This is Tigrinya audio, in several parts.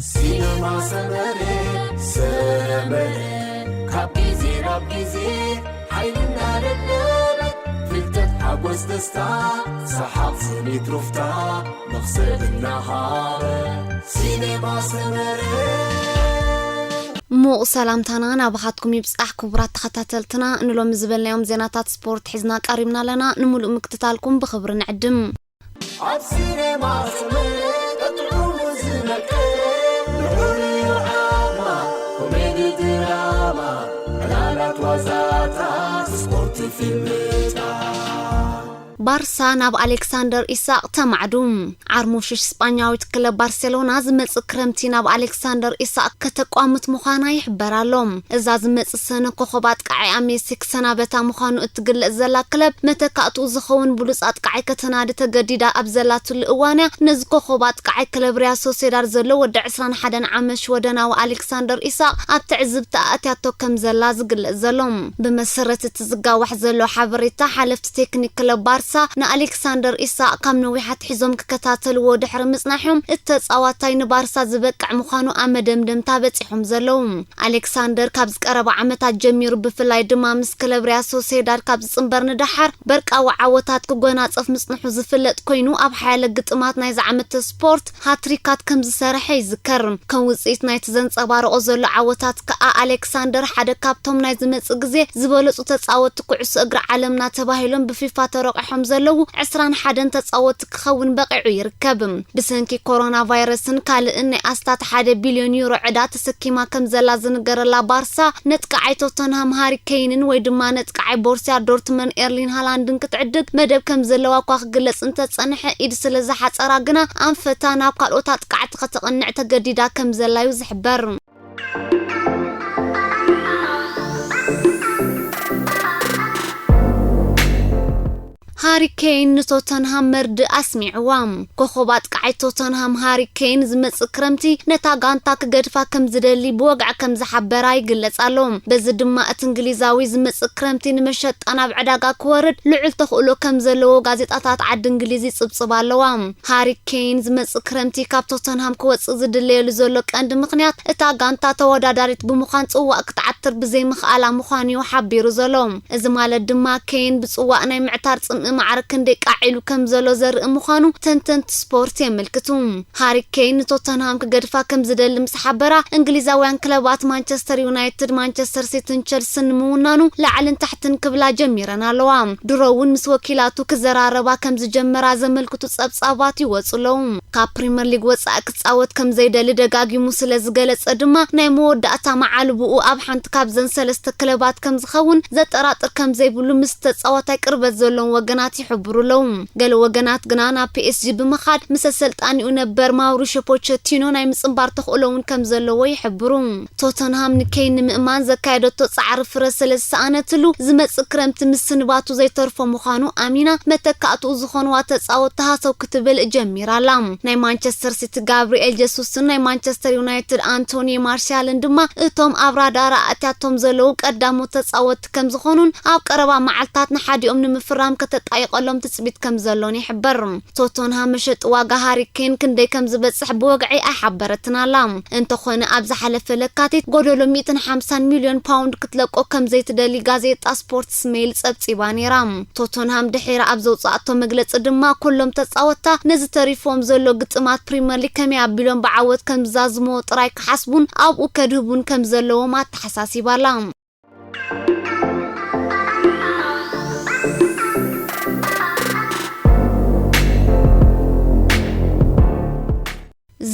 ሲነማ ሰመረ፣ ሰመረ፣ ካብ ግዜ ናብ ግዜ ሓይልና ደደበ፣ ፍልጠት ሓጎስ ደስታ፣ ሰሓቕ ስኒት ሩፍታ፣ መኽሰብ እናሃበ፣ ሲነማ ሰመረ። ሙቕ ሰላምታና ናባኻትኩም ይብጻሕ ክቡራት ተኸታተልትና። ንሎሚ ዝበልናዮም ዜናታት ስፖርት ሒዝና ቀሪብና ኣለና። ንምሉእ ምክትታልኩም ብኽብሪ ንዕድም። ኣብ ሲኔማ ሰመረ ጥዑሙ ዝመቀ ልዑል ዓማ ኮሜዲ ድራማ ዕላላት ዋዛታት ስፖርት ፊልምታት ባርሳ ናብ ኣሌክሳንደር ኢሳቕ ተማዕዱ። ዓርሙሽሽ ስጳኛዊት ክለብ ባርሴሎና ዝመጽእ ክረምቲ ናብ ኣሌክሳንደር ኢሳቕ ከተቋምት ምዃና ይሕበር ኣሎ። እዛ ዝመጽእ ሰነ ኮኸብ ኣጥቃዓይ ኣሜሲ ክሰናበታ ምዃኑ እትግለጽ ዘላ ክለብ መተካእትኡ ዝኸውን ብሉጽ ኣጥቃዓይ ከተናዲ ተገዲዳ ኣብ ዘላትሉ እዋንያ ነዚ ኮኸብ ኣጥቃዓይ ክለብ ሪያል ሶሴዳድ ዘሎ ወዲ ዕስራን ሓደን ዓመት ሽወደናዊ ኣሌክሳንደር ኢሳቕ ኣብ ትዕዝብቲ ኣእትያቶ ከም ዘላ ዝግለጽ ዘሎ። ብመሰረት እቲ ዝጋዋሕ ዘሎ ሓበሬታ ሓለፍቲ ቴክኒክ ክለብ ባርሳ ንኣሌክሳንደር ኢሳቕ ካብ ነዊሕ ኣትሒዞም ክከታተልዎ ድሕሪ ምጽናሖም እቲ ተጻዋታይ ንባርሳ ዝበቅዕ ምዃኑ ኣብ መደምደምታ በጺሖም ዘለዉ። ኣሌክሳንደር ካብዚ ቀረባ ዓመታት ጀሚሩ ብፍላይ ድማ ምስ ክለብ ሪያል ሶሴዳድ ካብ ዝጽንበር ንደሓር በርቃዊ ዓወታት ክጎናጸፍ ምጽንሑ ዝፍለጥ ኮይኑ ኣብ ሓያለ ግጥማት ናይዚ ዓመት ስፖርት ሃትሪካት ከም ዝሰርሐ ይዝከር። ከም ውጽኢት ናይቲ ዘንጸባረቆ ዘሎ ዓወታት ከኣ ኣሌክሳንደር ሓደ ካብቶም ናይ ዝመጽእ ግዜ ዝበለጹ ተጻወትቲ ኩዕሶ እግሪ ዓለምና ተባሂሎም ብፊፋ ተረቂሖም ዘለዉ ዕስራን ሓደን ተጻወትቲ ክኸውን በቂዑ ይርከብ። ብሰንኪ ኮሮና ቫይረስን ካልእን ናይ ኣስታት ሓደ ቢልዮን ዩሮ ዕዳ ተሰኪማ ከም ዘላ ዝንገረላ ባርሳ ነጥቃዓይ ቶተንሃም ሃሪ ኬይንን ወይ ድማ ነጥቃዓይ ቦርስያ ዶርትመን ኤርሊን ሃላንድን ክትዕድግ መደብ ከም ዘለዋ እኳ ክግለጽ እንተጸንሐ ኢድ ስለ ዝሓጸራ ግና ኣንፈታ ናብ ካልኦት ኣጥቃዕቲ ከተቕንዕ ተገዲዳ ከም ዘላዩ ዝሕበር። ሃሪ ኬይን ንቶተንሃም መርድእ ኣስሚዕዋ። ኮኸብ ኣጥቃዓይ ቶተንሃም ሃሪ ኬይን ዝመጽእ ክረምቲ ነታ ጋንታ ክገድፋ ከም ዝደሊ ብወግዒ ከም ዝሓበራ ይግለጽ ኣሎ። በዚ ድማ እቲ እንግሊዛዊ ዝመጽእ ክረምቲ ንመሸጣ ናብ ዕዳጋ ክወርድ ልዑል ተኽእሎ ከም ዘለዎ ጋዜጣታት ዓዲ እንግሊዝ ይጽብጽባ ኣለዋ። ሃሪ ኬይን ዝመጽእ ክረምቲ ካብ ቶተንሃም ክወጽእ ዝድለየሉ ዘሎ ቀንዲ ምኽንያት እታ ጋንታ ተወዳዳሪት ብምዃን ጽዋእ ክትዓትር ብዘይምኽኣላ ምዃኑ'ዩ ሓቢሩ ዘሎ። እዚ ማለት ድማ ኬይን ብጽዋእ ናይ ምዕታር ጽምኢ ማዕረ ክንደይ ቃዕ ኢሉ ከም ዘሎ ዘርኢ ምዃኑ ተንተንቲ ስፖርት የመልክቱ። ሃሪ ኬይን ንቶተንሃም ክገድፋ ከም ዝደሊ ምስ ሓበራ እንግሊዛውያን ክለባት ማንቸስተር ዩናይትድ፣ ማንቸስተር ሲቲን ቸልሲን ንምውናኑ ላዕልን ታሕትን ክብላ ጀሚረን ኣለዋ። ድሮ እውን ምስ ወኪላቱ ክዘራረባ ከም ዝጀመራ ዘመልክቱ ጸብጻባት ይወጹ ኣለዉ። ካብ ፕሪምየር ሊግ ወጻኢ ክጻወት ከም ዘይደሊ ደጋጊሙ ስለ ዝገለጸ ድማ ናይ መወዳእታ መዓልብኡ ኣብ ሓንቲ ካብዘን ሰለስተ ክለባት ከም ዝኸውን ዘጠራጥር ከም ዘይብሉ ምስ ተጻዋታይ ቅርበት ዘለዎም ወገናት ይሕብሩ ኣለዉ። ገለ ወገናት ግና ናብ ፒ ኤስ ጂ ብምኻድ ምስ ኣሰልጣኒኡ ነበር ማውሪሾ ፖቸቲኖ ናይ ምጽንባር ተኽእሎ እውን ከም ዘለዎ ይሕብሩ። ቶተንሃም ንኬይን ንምእማን ዘካየደቶ ጻዕሪ ፍረ ስለ ዝሰኣነትሉ ዝመጽእ ክረምቲ ምስንባቱ ዘይተርፎ ምዃኑ ኣሚና መተካእትኡ ዝኾንዋ ተጻወትቲ ሃሰው ክትብል ጀሚራ ኣላ። ናይ ማንቸስተር ሲቲ ጋብሪኤል ጀሱስን ናይ ማንቸስተር ዩናይትድ ኣንቶኒ ማርሲያልን ድማ እቶም ኣብ ራዳር ኣእትያቶም ዘለዉ ቀዳሞት ተጻወትቲ ከም ዝኾኑን ኣብ ቀረባ መዓልታት ንሓዲኦም ንምፍራም ከተጣይቐሎም ትጽቢት ከም ዘሎን ይሕበር። ቶተንሃም መሸጢ ዋጋ ሃሪ ኬን ክንደይ ከም ዝበጽሕ ብወግዒ ኣይሓበረትን ኣላ። እንተኾነ ኣብ ዝሓለፈ ለካቲት ጎደሎ ሚእትን ሓምሳን ሚልዮን ፓውንድ ክትለቆ ከም ዘይትደሊ ጋዜጣ ስፖርትስ ሜይል ጸብጺባ ነይራ። ቶተንሃም ድሒራ ኣብ ዘውጻኣቶ መግለጺ ድማ ኩሎም ተጻወትታ ነዚ ተሪፍዎም ዘሎ ግጥማት ፕሪምየር ሊግ ከመይ ኣቢሎም ብዓወት ከም ዝዛዝምዎ ጥራይ ክሓስቡን ኣብኡ ከድህቡን ከም ዘለዎም ኣተሓሳሲባ ኣላ።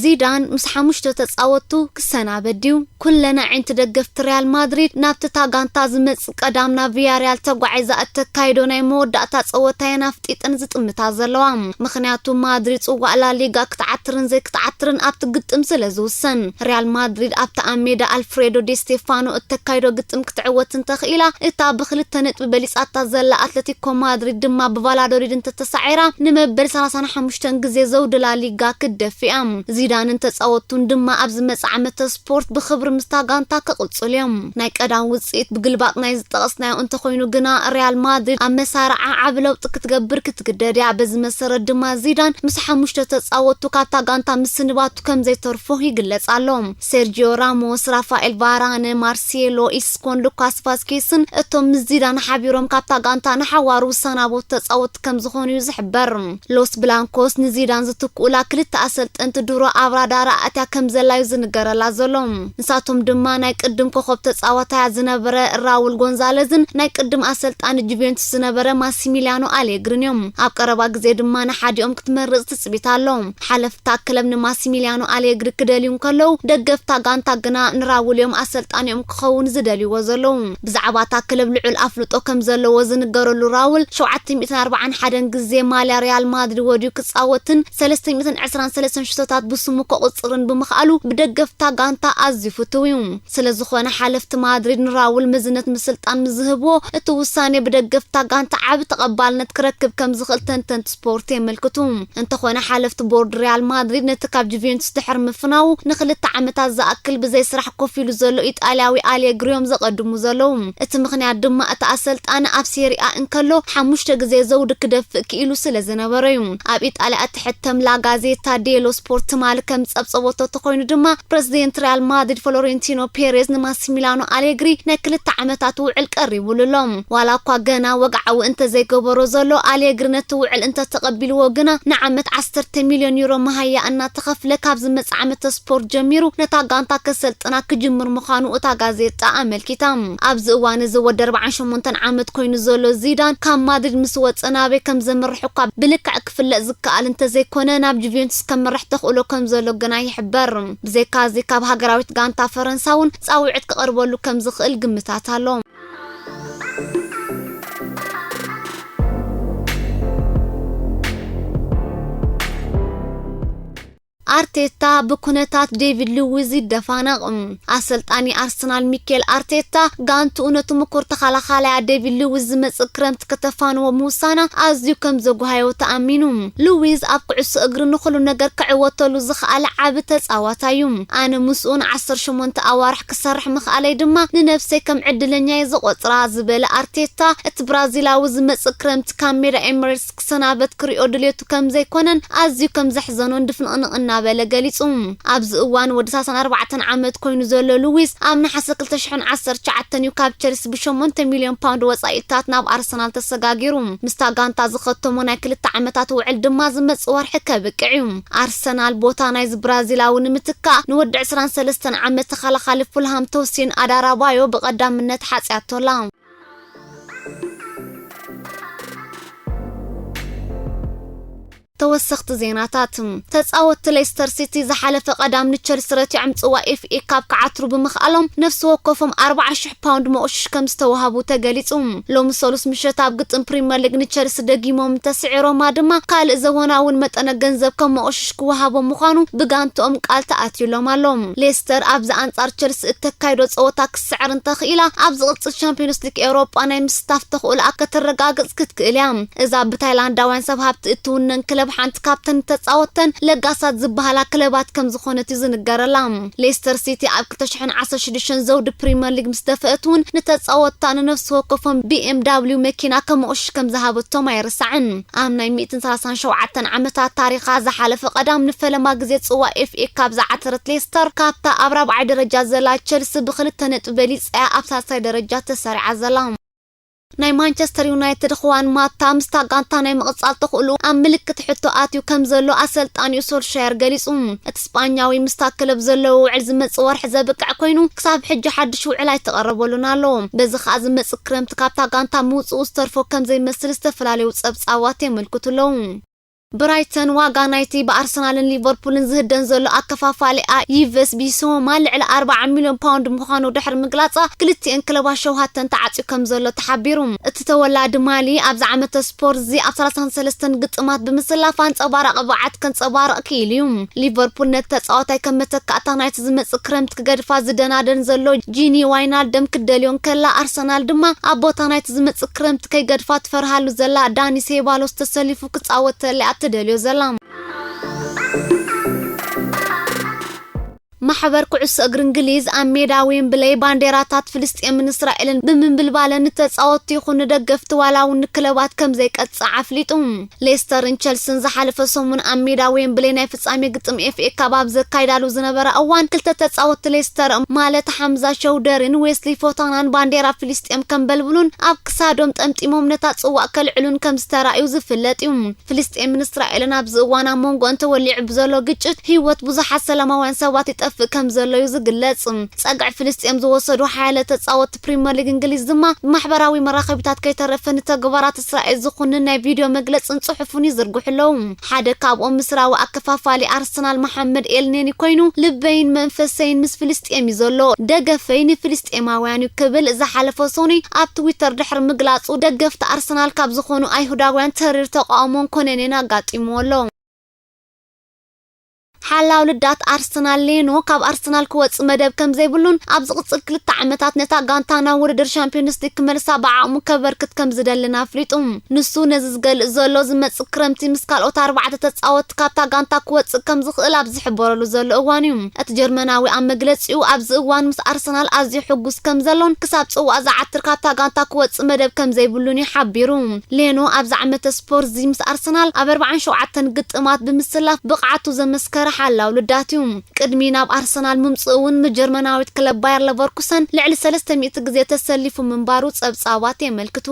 ዚዳን ምስ ሓሙሽተ ተጻወትቱ ክሰናበት ድዩ? ኩለን ኣዒንቲ ደገፍቲ ሪያል ማድሪድ ናብቲ እታ ጋንታ ዝመጽእ ቀዳም ናብ ቪያሪያል ተጓዒዛ እተካይዶ ናይ መወዳእታ ጸወታ'የን ኣፍጢጠን ዝጥምታ ዘለዋ። ምኽንያቱ ማድሪድ ጽዋእ ላሊጋ ክትዓትርን ዘይክትዓትርን ኣብቲ ግጥም ስለ ዝውሰን። ሪያል ማድሪድ ኣብቲ ኣብ ሜዳ ኣልፍሬዶ ዲ ስቴፋኖ እተካይዶ ግጥም ክትዕወት እንተኽኢላ፣ እታ ብኽልተ ነጥቢ በሊጻታ ዘላ ኣትለቲኮ ማድሪድ ድማ ብቫላዶሊድ እንተተሳዒራ ንመበል ሰላሳን ሓሙሽተን ግዜ ዘውዲ ላሊጋ ክትደፍእ'ያ። ዚዳንን ተጻወቱን ድማ ኣብዚ መጻኢ ዓመተ ስፖርት ብኽብሪ ምስታ ጋንታ ክቕጽሉ እዮም። ናይ ቀዳም ውጽኢት ብግልባጥ ናይ ዝጠቐስናዮ እንተኾይኑ ግና፣ ሪያል ማድሪድ ኣብ መሳርዓ ዓቢ ለውጢ ክትገብር ክትግደድ እያ። በዚ መሰረት ድማ ዚዳን ምስ ሓሙሽተ ተጻወቱ ካብታ ጋንታ ምስንባቱ ከም ዘይተርፎ ይግለጽ ኣሎ። ሴርጂዮ ራሞስ፣ ራፋኤል ቫራነ፣ ማርሴሎ ኢስኮን ሉካስ ቫስኬስን እቶም ምስ ዚዳን ሓቢሮም ካብታ ጋንታ ንሓዋሩ ዝሰናበቱ ተጻወትቲ ከም ዝኾኑ እዩ ዝሕበር። ሎስ ብላንኮስ ንዚዳን ዝትክኡላ ክልተ ኣሰልጠንቲ ድሮ ኣብ ራዳራ ኣትያ ከም ዘላ እዩ ዝንገረላ ዘሎ። ንሳቶም ድማ ናይ ቅድም ኮኸብ ተጻዋታያ ዝነበረ ራውል ጎንዛለዝን ናይ ቅድም ኣሰልጣኒ ጁቬንቱስ ዝነበረ ማሲሚሊያኖ ኣሌግሪን እዮም። ኣብ ቀረባ ግዜ ድማ ንሓዲኦም ክትመርጽ ትጽቢት ኣሎ። ሓለፍታ ክለብ ንማሲሚሊያኖ ኣሌግሪ ክደልዩ እንከለዉ፣ ደገፍታ ጋንታ ግና ንራውል እዮም ኣሰልጣኒኦም ክኸውን ዝደልይዎ ዘለዉ። ብዛዕባ እታ ክለብ ልዑል ኣፍልጦ ከም ዘለዎ ዝንገረሉ ራውል፣ ሸውዓተ ሚእትን ኣርባዓን ሓደን ግዜ ማልያ ሪያል ማድሪድ ወድዩ ክጻወትን ሰለስተ ሚእትን ዕስራን ሰለስተን ሽቶታት ብስሙ ከቑጽርን ብምኽኣሉ ብደገፍታ ጋንታ ኣዝዩ ፍቱው እዩ። ስለ ዝኾነ ሓለፍቲ ማድሪድ ንራውል መዝነት ምስልጣን ምስ ዝህብዎ፣ እቲ ውሳኔ ብደገፍታ ጋንታ ዓቢ ተቐባልነት ክረክብ ከም ዝኽእል ተንተንቲ ስፖርት የመልክቱ። እንተኾነ ሓለፍቲ ቦርድ ሪያል ማድሪድ ነቲ ካብ ጁቬንቱስ ድሕሪ ምፍናዉ ንኽልተ ዓመታት ዝኣክል ብዘይ ስራሕ ኮፍ ኢሉ ዘሎ ኢጣልያዊ ኣሌግሪ እዮም ዘቐድሙ ዘለዉ። እቲ ምኽንያት ድማ እቲ ኣሰልጣኒ ኣብ ሴሪኣ እንከሎ ሓሙሽተ ግዜ ዘውዲ ክደፍእ ክኢሉ ስለ ዝነበረ እዩ። ኣብ ኢጣልያ እትሕተም ላጋዜታ ዴሎ ስፖርት ትማሊ ከም ዝጸብጸበቶ እንተኾይኑ ድማ፣ ፕረዚደንት ሪያል ማድሪድ ፍሎሬንቲኖ ፔሬዝ ንማሲሚላኖ ኣሌግሪ ናይ ክልተ ዓመታት ውዕል ቀሪቡሉ ኣሎ። ዋላ እኳ ገና ወግዓዊ እንተዘይገበሮ ዘሎ፣ ኣሌግሪ ነቲ ውዕል እንተተቐቢልዎ ግና ንዓመት ዓሰርተ ሚልዮን ዩሮ መሃያ እናተኸፍለ ካብ ዝመጽእ ዓመተ ስፖርት ጀሚሩ ነታ ጋንታ ከሰልጥና ክጅምር ምዃኑ እታ ጋዜጣ ኣመልኪታ። ኣብዚ እዋን እዚ ወዲ ኣርባዓን ሸሞንተን ዓመት ኮይኑ ዘሎ ዚዳን ካብ ማድሪድ ምስ ወጸ ናበይ ከም ዘምርሕ እኳ ብልክዕ ክፍለጥ ዝከኣል እንተዘይኮነ፣ ናብ ጁቬንቱስ ከምርሕ ተኽእሎ ከም ዘሎ ግና ይሕበር። ብዘይካዚ ካብ ሃገራዊት ጋንታ ፈረንሳ እውን ጻውዒት ክቐርበሉ ከም ዝኽእል ግምታት ኣሎ። ኣርቴታ ብኩነታት ዴቪድ ሉዊዝ ይደፋነቕ። ኣሰልጣኒ ኣርሰናል ሚኬል ኣርቴታ ጋንትኡ ነቲ ምኩር ተኸላኻላያ ዴቪድ ሉዊዝ ዝመጽእ ክረምቲ ከተፋንዎ ምውሳና ኣዝዩ ከም ዘጓሃዮ ተኣሚኑ። ሉዊዝ ኣብ ኩዕሶ እግሪ ንኹሉ ነገር ክዕወተሉ ዝኸኣለ ዓቢ ተጻዋታይ እዩ። ኣነ ምስኡ ንዓሰርተ ሸሞንተ ኣዋርሕ ክሰርሕ ምኽኣለይ ድማ ንነብሰይ ከም ዕድለኛ እየ ዝቖጽራ ዝበለ ኣርቴታ፣ እቲ ብራዚላዊ ዝመጽእ ክረምቲ ካብ ሜዳ ኤምሬትስ ክሰናበት ክሪኦ ድልየቱ ከም ዘይኮነን ኣዝዩ ከም ዘሕዘኖን ድፍንቕንቕ እናበለ ገሊጹ። ኣብዚ እዋን ወዲ ሰላሳን ኣርባዕተን ዓመት ኮይኑ ዘሎ ሉዊስ ኣብ ነሓሰ ክልተ ሽሕን ዓሰርተ ትሽዓተን እዩ ካብ ቸልሲ ብሸሞንተ ሚልዮን ፓውንድ ወጻኢታት ናብ ኣርሰናል ተሰጋጊሩ። ምስታ ጋንታ ዝኸተሞ ናይ ክልተ ዓመታት ውዕል ድማ ዝመጽእ ወርሒ ከብቅዕ እዩ። ኣርሰናል ቦታ ናይዚ ብራዚላዊ ንምትካእ ንወዲ ዕስራን ሰለስተን ዓመት ተኸላኻሊ ፉልሃም ቶሲን ኣዳራባዮ ብቐዳምነት ሓጽያቶ ኣላ። ተወሰኽቲ ዜናታት። ተጻወትቲ ሌስተር ሲቲ ዝሓለፈ ቀዳም ንቸልሲ ረቲዖም ጽዋ ኤፍ ኤ ካፕ ክዓትሩ ብምኽኣሎም፣ ነፍሲ ወከፎም ኣርብዓ ሽሕ ፓውንድ መቑሽሽ ከም ዝተዋህቡ ተገሊጹ። ሎሚ ሰሉስ ምሸት ኣብ ግጥም ፕሪምየር ሊግ ንቸልሲ ደጊሞም እንተስዒሮማ ድማ፣ ካልእ ዘወናውን መጠነ ገንዘብ ከም መቑሽሽ ክወሃቦም ምዃኑ ብጋንትኦም ቃል ተኣትዩሎም ኣሎ። ሌስተር ኣብዚ ኣንጻር ቸልሲ እተካይዶ ጸወታ ክትስዕር እንተኽኢላ፣ ኣብ ዝቕጽል ቻምፒዮንስ ሊግ ኤውሮጳ ናይ ምስታፍ ተኽእሎኣ ከተረጋግጽ ክትክእል እያ። እዛ ብታይላንዳውያን ሰብ ሃብቲ እትውነን ክለብ ሓንቲ ካብተን ተጻወተን ለጋሳት ዝበሃላ ክለባት ከም ዝኾነት እዩ ዝንገረላ። ሌስተር ሲቲ ኣብ ክልተ ሽሕን ዓሰርተ ሽዱሽተን ዘውዲ ፕሪምየር ሊግ ምስ ደፈአት እውን ንተጻወትታ ንነፍሲ ወከፎም ቢ ኤም ዳብሊው መኪና ከም መቑሽሽ ከም ዝሃበቶም ኣይርሳዕን። ኣብ ናይ ሚእትን ሰላሳን ሸውዓተን ዓመታት ታሪኻ ዝሓለፈ ቀዳም ንፈለማ ግዜ ጽዋ ኤፍ ኤ ካፕ ዝዓተረት ሌስተር፣ ካብታ ኣብ ራብዓይ ደረጃ ዘላ ቸልሲ ብኽልተ ነጥቢ በሊጻ እያ ኣብ ሳልሳይ ደረጃ ተሰሪዓ ዘላ። ናይ ማንቸስተር ዩናይትድ ኹዋን ማታ ምስታ ጋንታ ናይ ምቕጻል ተኽእሎ ኣብ ምልክት ሕቶ ኣትዩ ከም ዘሎ ኣሰልጣኒኡ ሶልሻየር ገሊጹ። እቲ ስጳኛዊ ምስታ ክለብ ዘለዎ ውዕል ዝመጽእ ወርሒ ዘብቅዕ ኮይኑ፣ ክሳብ ሕጂ ሓድሽ ውዕል ኣይተቐረበሉን ኣሎ። በዚ ኸኣ ዝመጽእ ክረምቲ ካብታ ጋንታ ምውጽኡ ዝተርፎ ከም ዘይመስል ዝተፈላለዩ ጸብጻባት የመልክቱ ኣለዉ። ብራይተን ዋጋ ናይቲ ብኣርሰናልን ሊቨርፑልን ዝህደን ዘሎ ኣከፋፋሊኣ ዩቨስ ቢሶማ ልዕሊ ኣርብዓ ሚልዮን ፓውንድ ምዃኑ ድሕሪ ምግላጻ፣ ክልቲኤን ክለባት ሸውሃተን ተዓጽዩ ከም ዘሎ ተሓቢሩ። እቲ ተወላዲ ማሊ ኣብዚ ዓመተ ስፖርት እዚ ኣብ ሰላሳን ሰለስተን ግጥማት ብምስላፍ ኣንጸባራቒ ብቕዓት ከንጸባርቕ ክኢሉ እዩ። ሊቨርፑል ነቲ ተጻዋታይ ከም መተካእታ ናይቲ ዝመጽእ ክረምቲ ክገድፋ ዝደናደን ዘሎ ጂኒ ዋይናልደም ክትደልዮ እንከላ፣ ኣርሰናል ድማ ኣብ ቦታ ናይቲ ዝመጽእ ክረምቲ ከይገድፋ ትፈርሃሉ ዘላ ዳኒ ሴባሎስ ተሰሊፉ ክጻወተላ እያ ትደልዮ ዘላ። ማሕበር ኩዕሶ እግሪ እንግሊዝ ኣብ ሜዳ ዌምብለይ ባንዴራታት ፍልስጤምን እስራኤልን ብምንብልባለን ንተጻወትቲ ይኹን ንደገፍቲ ዋላ እውን ንክለባት ከም ዘይቀጽዕ ኣፍሊጡ። ሌስተርን ቸልስን ዝሓለፈ ሰሙን ኣብ ሜዳ ዌምብለይ ናይ ፍጻሜ ግጥም ኤፍ ኤ ካፕ ኣብ ዘካይዳሉ ዝነበራ እዋን ክልተ ተጻወትቲ ሌስተር ማለት ሓምዛ ሸውደርን ዌስሊ ፎታናን ባንዴራ ፍልስጤም ከንበልብሉን ኣብ ክሳዶም ጠምጢሞም ነታ ጽዋእ ከልዕሉን ከም ዝተራእዩ ዝፍለጥ እዩ። ፍልስጤምን እስራኤልን ኣብዚ እዋን ኣብ መንጎ እንተወሊዑ ብዘሎ ግጭት ህይወት ብዙሓት ሰላማውያን ሰባት ይጠፍእ ከም ዘሎ እዩ ዝግለጽ። ጸግዒ ፍልስጤም ዝወሰዱ ሓያለ ተጻወትቲ ፕሪምየር ሊግ እንግሊዝ ድማ ብማሕበራዊ መራኸቢታት ከይተረፈ ንተግባራት እስራኤል ዝኹንን ናይ ቪድዮ መግለጽን ጽሑፍን ይዝርግሑ ኣለዉ። ሓደ ካብኦም ምስራዊ ኣከፋፋሊ ኣርሰናል መሓመድ ኤል ኔኒ ኮይኑ፣ ልበይን መንፈሰይን ምስ ፍልስጤም እዩ ዘሎ፣ ደገፈይ ንፍልስጤማውያን እዩ ክብል ዝሓለፈ ሰኑይ ኣብ ትዊተር ድሕሪ ምግላጹ፣ ደገፍቲ ኣርሰናል ካብ ዝኾኑ ኣይሁዳውያን ተሪር ተቃውሞን ኮነኔን ኣጋጢምዎ ኣሎ። ሓላው ልዳት ኣርሰናል ሌኖ ካብ ኣርሰናል ክወጽእ መደብ ከም ዘይብሉን ኣብ ዝቕጽል ክልተ ዓመታት ነታ ጋንታ ናብ ውድድር ሻምፒዮንስ ሊግ ክመልሳ ብዓቕሙ ከበርክት ከም ዝደልን ኣፍሊጡ። ንሱ ነዚ ዝገልጽ ዘሎ ዝመጽእ ክረምቲ ምስ ካልኦት ኣርባዕተ ተጻወትቲ ካብታ ጋንታ ክወጽእ ከም ዝኽእል ኣብ ዝሕበረሉ ዘሎ እዋን እዩ። እቲ ጀርመናዊ ኣብ መግለጺኡ ኣብዚ እዋን ምስ ኣርሰናል ኣዝዩ ሕጉስ ከም ዘሎን ክሳብ ጽዋእ ዝዓትር ካብታ ጋንታ ክወጽእ መደብ ከም ዘይብሉን እዩ ሓቢሩ። ሌኖ ኣብዚ ዓመተ ስፖርት እዚ ምስ ኣርሰናል ኣብ ኣርባዓን ሸውዓተን ግጥማት ብምስላፍ ብቕዓቱ ዘመስከረ ሓላው ልዳት እዩ። ቅድሚ ናብ ኣርሰናል ምምጽኡ እውን ምስ ጀርመናዊት ክለብ ባየር ለቨርኩሰን ልዕሊ ሰለስተ ሚእቲ ግዜ ተሰሊፉ ምንባሩ ጸብጻባት የመልክቱ።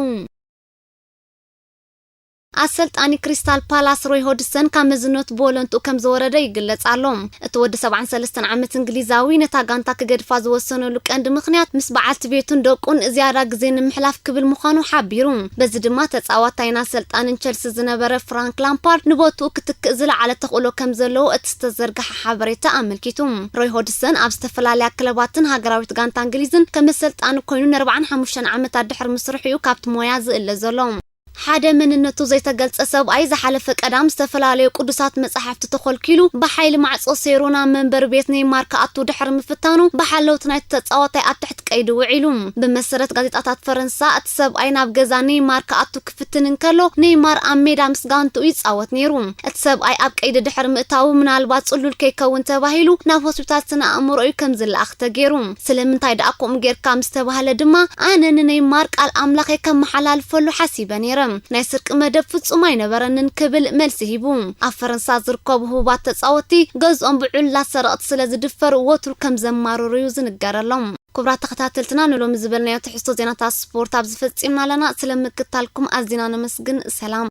ኣሰልጣኒ ክሪስታል ፓላስ ሮይ ሆድሰን ካብ መዝነቱ ብወለንትኡ ከም ዝወረደ ይግለጽ ኣሎ። እቲ ወዲ ሰብዓን ሰለስተን ዓመት እንግሊዛዊ ነታ ጋንታ ክገድፋ ዝወሰነሉ ቀንዲ ምኽንያት ምስ በዓልቲ ቤቱን ደቁን ዝያዳ ግዜ ንምሕላፍ ክብል ምዃኑ ሓቢሩ። በዚ ድማ ተጻዋታይን ኣሰልጣንን ቸልሲ ዝነበረ ፍራንክ ላምፓርድ ንቦትኡ ክትክእ ዝለዓለ ተኽእሎ ከም ዘለዎ እቲ ዝተዘርግሐ ሓበሬታ ኣመልኪቱ። ሮይ ሆድሰን ኣብ ዝተፈላለያ ክለባትን ሃገራዊት ጋንታ እንግሊዝን ከም ኣሰልጣኒ ኮይኑ ንኣርባዓን ሓሙሽተን ዓመታት ድሕሪ ምስርሑ እዩ ካብቲ ሞያ ዝእለ ዘሎ። ሓደ መንነቱ ዘይተገልጸ ሰብኣይ ዝሓለፈ ቀዳም ዝተፈላለዩ ቅዱሳት መጻሕፍቲ ተኾልኪሉ ብሓይሊ ማዕጾ ሰይሩ ናብ መንበሪ ቤት ኔይማር ክኣቱ ድሕሪ ምፍታኑ ብሓለውቲ ናይቲ ተጻዋታይ ኣብ ትሕቲ ቀይዲ ውዒሉ። ብመሰረት ጋዜጣታት ፈረንሳ እቲ ሰብኣይ ናብ ገዛ ኔይማር ክኣቱ ክፍትን እንከሎ ኔይማር ኣብ ሜዳ ምስ ጋንትኡ ይጻወት ነይሩ። እቲ ሰብኣይ ኣብ ቀይዲ ድሕሪ ምእታዉ ምናልባት ጽሉል ከይከውን ተባሂሉ ናብ ሆስፒታል ስነ ኣእምሮ እዩ ከም ዝለኣኽ ተገይሩ። ስለምንታይ ደኣ ከምኡ ጌርካ ምስ ተባህለ ድማ ኣነ ንኔይማር ቃል ኣምላኽ እየ ከመሓላልፈሉ ሓሲበ ነይረ። ናይ ስርቂ መደብ ፍጹም ኣይነበረንን ክብል መልሲ ሂቡ። ኣብ ፈረንሳ ዝርከቡ ህቡባት ተጻወትቲ ገዝኦም ብዕሉላት ሰረቕቲ ስለ ዝድፈሩ ወትሩ ከም ዘማርሩ እዩ ዝንገረሎም። ክቡራት ተኸታተልትና ንሎሚ ዝበልናዮ ትሕዝቶ ዜናታት ስፖርት ኣብዚ ፈጺምና ኣለና። ስለ ምክታልኩም ኣዚና ነመስግን። ሰላም።